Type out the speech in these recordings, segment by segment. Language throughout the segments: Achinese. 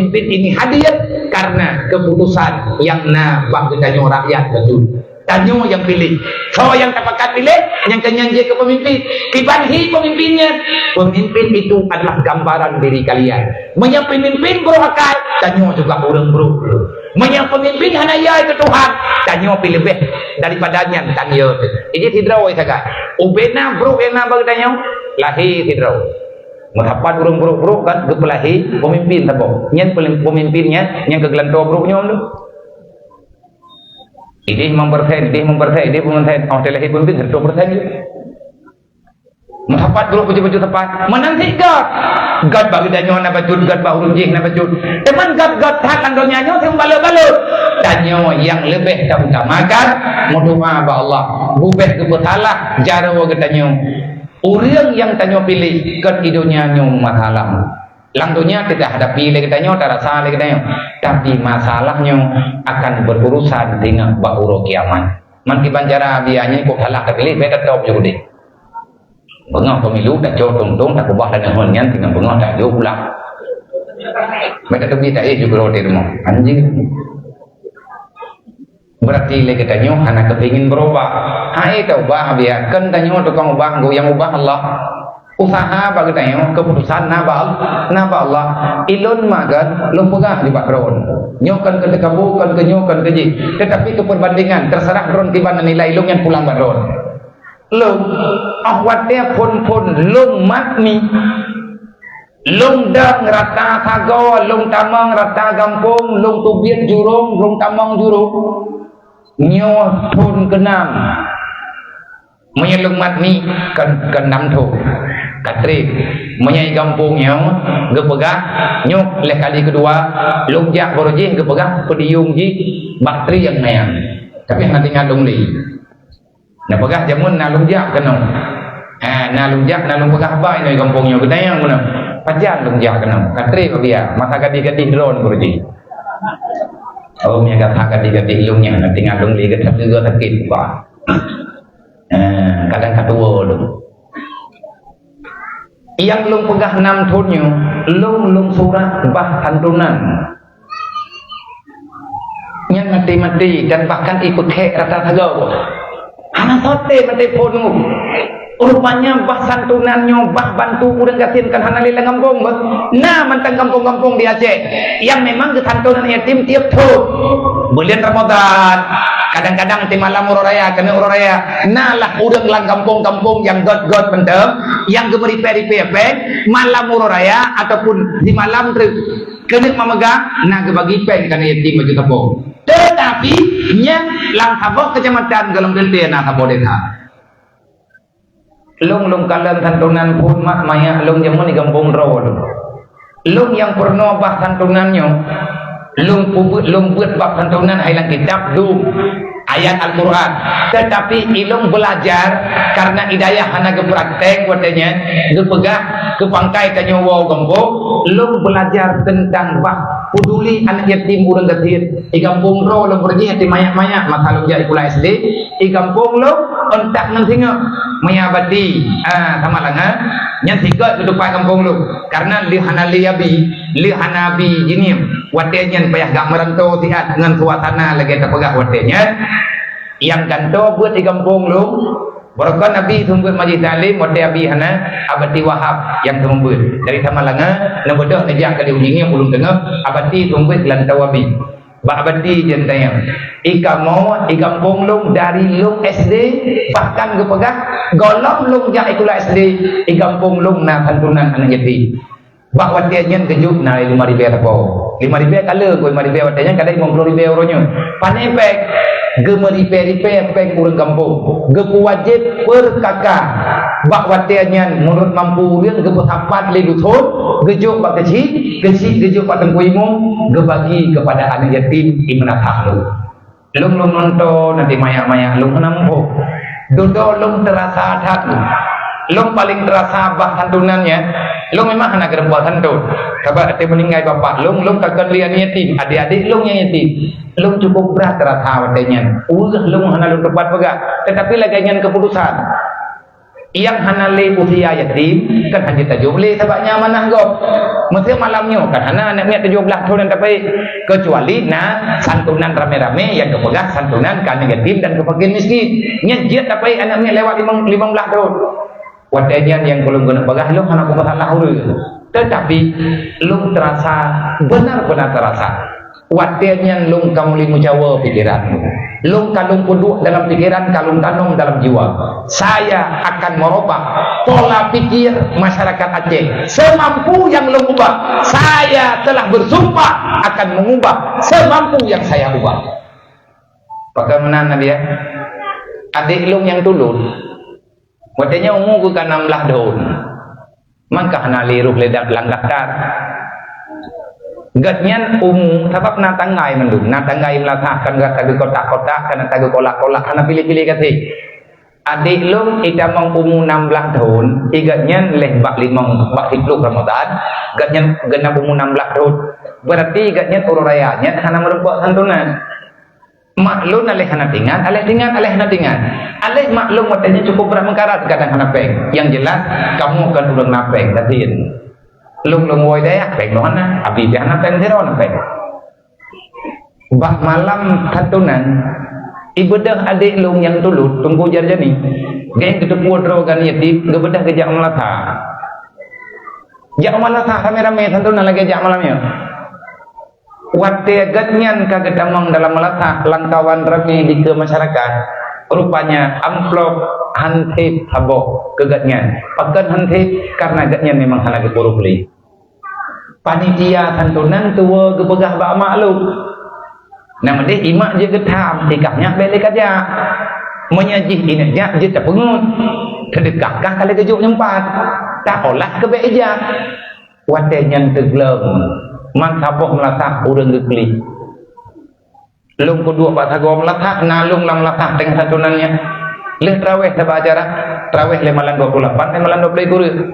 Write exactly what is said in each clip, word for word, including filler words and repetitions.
Pemimpin ini hadir karena keputusan yang na bak geutanyoe rakyat beutôi. Tanyoe nyang piléh. Soe nyang tapakat piléh, nyang keu nyan jeuet keu pemimpin. Kiban hi pemimpin nyan. Pemimpin itu adalah gambaran diri kalian. Meunyoe pemimpin brok akai, tanyoe juga ureuëng brok. Meunyoe pemimpin hana yai keu Tuhan, tanyoe pih leubeh daripada nyan tan yai. Jadi sidroe sagai. Ubena brok nyang na bak geutanyoe, lahé sidroe. Meusapat ureuëng brok-brok kan geupeulahé pemimpin saboh. Nyan pemimpin nyan nyang keu geulantoe brok nyoe tu. Idéh limong persen, idéh limong persen, idéh limong persen. Oh, teulahé pemimpin seratus persen je. Meusapat brok bacut-bacut sapat. Meunan cit göt. Göt bak geutanyoe na bacut, göt bak ureuëng jih na bacut. Teuma göt-göt that lam donya nyoe seubalot-balot. Tanyoe nyang leubeh tautamakan meudoa bak Allah. Bubeh geupeusalah jaroe geutanyoe. Ureuëng nyang tanyoe piléh kon di donya nyoe masalah. Lam donya teuka hadapi lé geutanyoe, tarasa lé geutanyoe. Tapi masalah nyoe akan berurusan deungon bak uroe kiamat. Man kiban cara biaya nyoe kok salah tapiléh, bèk tatôb ju udép. Beungoh pemilu tacok tong-tong, takeubah lagèe ngon nyan, teungoh beungoh tajok pulang. Bèk tateubiet taéh ju keudroe di rumoh. Anjing. Berarti lé geutanyoe hana keupingin beurubah. Hai taubah biya, kon tanyoe tukang ubah, nyang ubah Allah. Usaha bak geutanyoe, keputusan na bak, na bak Allah. Ilôn magan, lôn peugah di bak droen. Nyoe kon keu teukabu, kon keu nyoe, kon keu jih. Tetapi keu perbandingan, terserah droen kiban nilai lôn nyan pulang bak droen. Lôn, ah watèe phôn-phôn lôn mat mi. Lôn dang rata sagoe, lôn tamong rata gampông, lôn teubiet jurông, lôn tamong jurông. Nyoe thôn keunam. Meunyoe lôn mat mi, kon, kon nam thôn. Ka trép. Meunyoe gampông nyoe, geupeugah, nyoe lhèe kali keudua, lôn jak baroe jih geupeugah, peudiyong jih, bak trieng nyan. Tapi hana tinggai lôn lé. Neupeugah jameun na lôn jak keunoe. Ha, na lôn jak, na lôn peugah haba inoe gampông nyoe, geutanyong keunoe. Pajan lôn jak keunoe. Ka trép biya, masa gadih-gadih droen beureuji. Oh, meunyo gata gadih-gadih lôn nyan, na tinggai lôn lé gata juga sakét, bah. Ha, kadang ka tuwo lôn. Nyang lôn peugah nam thôn nyoe, lôn, lôn surat bah santunan. Nyan maté-maté dan bahkan ipeukhèk rata sagoe. Hana soe maté phôn nyoe. Rupanya bah santunan nyoe, bah bantu ureuëng gasien kan hana lé lam gampông beuh. Na mantong gampông-gampông di Aceh nyang memang geusantunan yatim tiep thôn. Buleuen Ramadhan, kadang-kadang di malam uroe raya, keuneuk uroe raya, na lah ureuëng lam gampông-gampông nyang göt-göt mantong, nyang geumeuripèe-ripèe péng, malam uroe raya ataupun di malam treuk. Keuneuk meumeugang, na geubagi péng keu aneuk yatim baju saboh. Teutapi, nyan lam saboh keucamatan gohlom teuntèe na saboh desa. Lôn, lôn kalon santunan phôn mak manyak lôn jameun di gampông droe lôn. Lôn nyang peurunoe bah santunan nyoe, lôn peubuet, lôn buet bab santunan hai lam kitab dum. Ayat Al-Quran. Tetapi ilôn belajar karena hidayah hana geupraktek watèe nyan, geupeugah keu pangkai tanyoe woe gampông, lôn belajar tentang bah peduli aneuk yatim ureuëng gasien. Di gampông droe lôn beureuji yatim manyak-manyak masa lôn jak sikula S D. Di gampông lôn, ôn tak ngon singoh. Maya bati, ah, sama langa, nyan sigoe keutupat gampông lôn. Karena lé hana lé abi, lé hana abi jinim. Watèe nyan payah gak meurantô siat ngon suasana lagèe tapeugah watèe nyan. Nyang gantoe beuet di gampông lôn, barokon abi seumeubeuet majlis taklim, watèe abi hana, Abati Wahab nyang seumeubeuet. Dari Samalanga, neubeudôh neujak ka di Uji Ngieng Ulôn Teungoh, Abati seumeubeuet geulantoe abi. Bak Abati jeuet tanyong. I kamoe, i gampông lôn dari lôn S D, bahkan geupeugah, gohlom lôn jak sikula S D, i gampông lôn na santunan aneuk yatim. Bak watèe nyan geujok na lima ribèe sapo. Lima ribèe ka le, lima ribèe watèe nyan kadang limong ploh ribèe uroe nyoe. Pané péng geumeuripèe-ripèe péng ureuëng gampông. Geupeuwajéb per K K. Bak watèe nyan meunurot mampu ureuëng geupeusapat lé dusun, geujok bak keuchik, keuchik geujok bak teungku imum, geubagi keupada aneuk yatim di meunasah lôn. Lôn, lôn nonton, nanti maya-maya lôn keunan muphom. Dudoe lôn teurasa that. Lôn paleng teurasa bah santunan nyan. Lôn memang hana keureumpok santun. Sabab watèe meuninggai bapak lôn, lôn ka kon lé aneuk yatim. Adék-adék lôn nyang yatim. Lôn cukup brat teurasa watèe nyan. Weueh lôn hana lôn teupat peugah. Teutapi lagèe nyan keuputusan. Nyang hana lé usia yatim, kan hana tajok lé sabab nyan amanah gob. Meusé malam nyoe kan hana aneuk miet tujoh blaih thon nyang tapeuék, keucuali na santunan ramé-ramé nyang geupeugah santunan keu aneuk yatim dan keu fakir miskin. Nyan jeuet tapeuék aneuk miet lewat limong, limong blaih thon. Watée nyan nyang ulôn keuneuk peugah lôn hana peue masalah ureuëng. Teutapi lôn teurasa, benar-benar teurasa. Watée nyan lôn ka mulai meujawa pikeran lôn. Lôn ka lôn peuduek dalam pikeran, ka lôn tanom dalam jiwa. Saya akan merubah pola pikir masyarakat Aceh. Semampu yang lôn ubah, saya telah bersumpah akan mengubah semampu yang saya ubah. Pakon meunan Nabi ya? Adék lôn nyang tulôn. Watée nyan umu geuh ka nam blaih thon. Mangka hana lé roh lé lam daftar. Gobnyan umu, sabab na tanggai mandum, na tanggai meulasah, kan gata geukotak-kotak, kan gata geukolak-kolak, hana piléh-piléh gaséh. Adék lôn itamong umu nam blaih thon, i gobnyan lheuh bak limong, bak siplôh Ramadan, gobnyan geunap umu nam blaih thon. Berarti gobnyan uroe raya nyan hana meurumpok santunan. Mak lôn aléh hana tingat, aléh tingat, aléh hana tingat. Aléh mak lôn watée nyan cukup brat meukarat, kadang hana péng. Nyang jeulaih, kamoe kon ureuëng na péng, gasien. Lôn, lôn woe dayah, péng lôn hana, abi pih hana péng, sidroe hana péng. Bak malam santunan, ibeudôh adék lôn nyang tulôt, Teungku Jarjani, gobnyan geuteupeue droe gobnyan yatim, geubeudôh geujak u meulasah. Jak u meulasah ramé-ramé santunan lagée jak malam nyoe. Watée gobnyan ka geutamong dalam meulasah lamkawan ramé dikeue masyarakat, rupanya amplop han sép saboh keu gobnyan. Pakon han sép? Karena gobnyan memang hana geupuruh lé. Panitia santunan tuwoe geupeugah bak mak lôn, "Nam deh imak jeuet geutam, tikah nyak bék lé kajak. Meunyoe jih inong jak jeuet tapeungeut, teudeukah kah ka lheueh geujok nyumpat, taolah keu bék ijak." Watée nyan teugleueng, man saboh meulasah ureuëng geuklik. Lôn peuduek bak sagoe meulasah, na lôn lam meulasah teungoh santunan nyan. Lheueh traweh sabe acara, traweh lé malam dua puluh lapan, lé malam dua puluh sikureueng.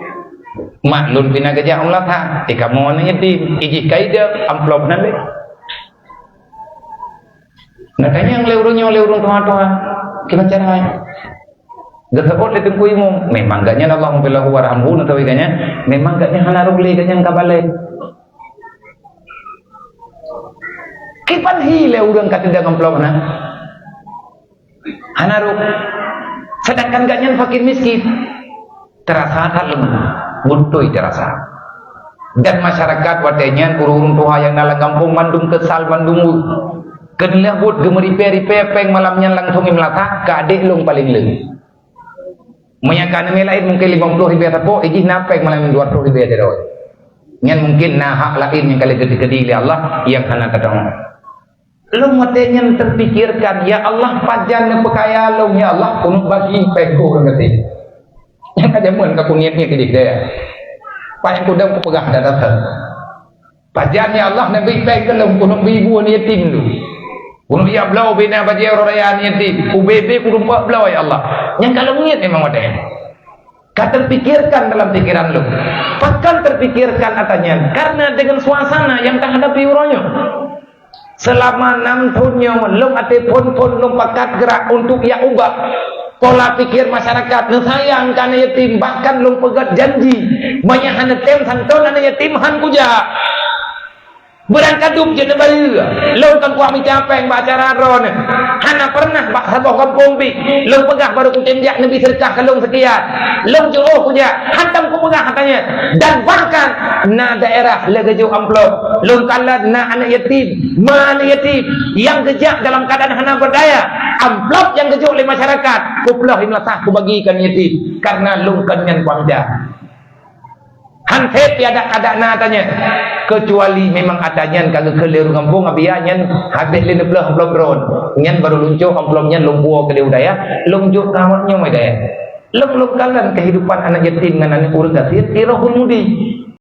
Mak lôn pih na geujak u meulasah, ikamoe aneuk yatim, ijih ka idong, amplop nan lé. Na tanyong lé ureuëng nyoe, lé ureuëng tuha-tuha, kiban cara? Geuseuôt lé Teungku Imum, memang gobnyan Allahummaghfir lahu warhamhu, na tawi gobnyan, memang gobnyan hana roh lé gobnyan ka balek. Kiban hi lé ureuëng ka teudong amplop na? Hana roh. Sedangkan gobnyan fakir miskin. Terasa that leumoh. Beutôi terasa. Dan masyarakat watée nyan, ureuëng-ureuëng tuha nyang na lam gampông mandum keusal mandum. Keuneulheueh buet geumeuripée-ripée péng malam nyan langsong imeulasah keu adék lôn paleng le. Meunyoe keu aneuk miet laén mungken limong ploh ribée sapo, ijih na péng malam dua ploh ribée sidroe. Nyan mungken na hak laén nyang ka lheueh geudeh lé Allah nyang hana tadong. Lom watée nyan teupikirkan, "Ya Allah, pajan neupeukaya lôn, ya Allah, keuneuk bagi péng keu ureuëng gasien." Nyang ka jameun ka kuniet-niet ideh deh. Pajan kudang kupeugah dah datang. Pajan, ya Allah, neubri péng keu lôn, keuneuk bri bu aneuk yatim lôn. Keuneuk jak bloe bina bajée uroe raya aneuk yatim. Ubé-bé kudum pat bloe, ya Allah. Nyang ka lôn niet memang watée nyan. Ka terpikirkan dalam pikiran lôn. Pakon terpikirkan ata nyan? Karena dengan suasana yang tahadapi uroe nyoe. Seulama nam thon nyoe, lôn até phon-phon lôn pakat geurak untuk jak ubah pola pikir masyarakat, neusayang keu aneuk yatim, bahkan lôn peugét janji, meunyoe hana tem santon aneuk yatim, han kujak. Beurangkadup jeuet neubayeue, lôn kon kuat mita péng bak acara droeneuh. Hana peureunah bak saboh gampông pih lôn peugah barô kutem jak neubri seudeukah keu lôn seukian. Lôn jiôh kujak, hantom kupeugah ata nyan. Dan bahkan na daerah lé geujok amplop, lôn kalon na aneuk yatim, ma aneuk yatim nyang geujak dalam keuadaan hana beurdaya. Amplop nyang geujok lé masyarakat, kuploh imeulasah kubagi keu aneuk yatim, karena lôn kon nyan kuat mita. Han sép pih adak-adak na ata nyan. Kecuali memang ata nyan ka geukheun lé ureuëng gampông, abia nyan habéh lé neuploh amplop droen. Nyan barô lôn cok amplop nyan lôn puwoe keudéh u dayah, lôn jok keu awak nyoe dayah. Lôn, lôn kalon kehidupan aneuk yatim ngon aneuk ureuëng gasien di Rohul Mudi.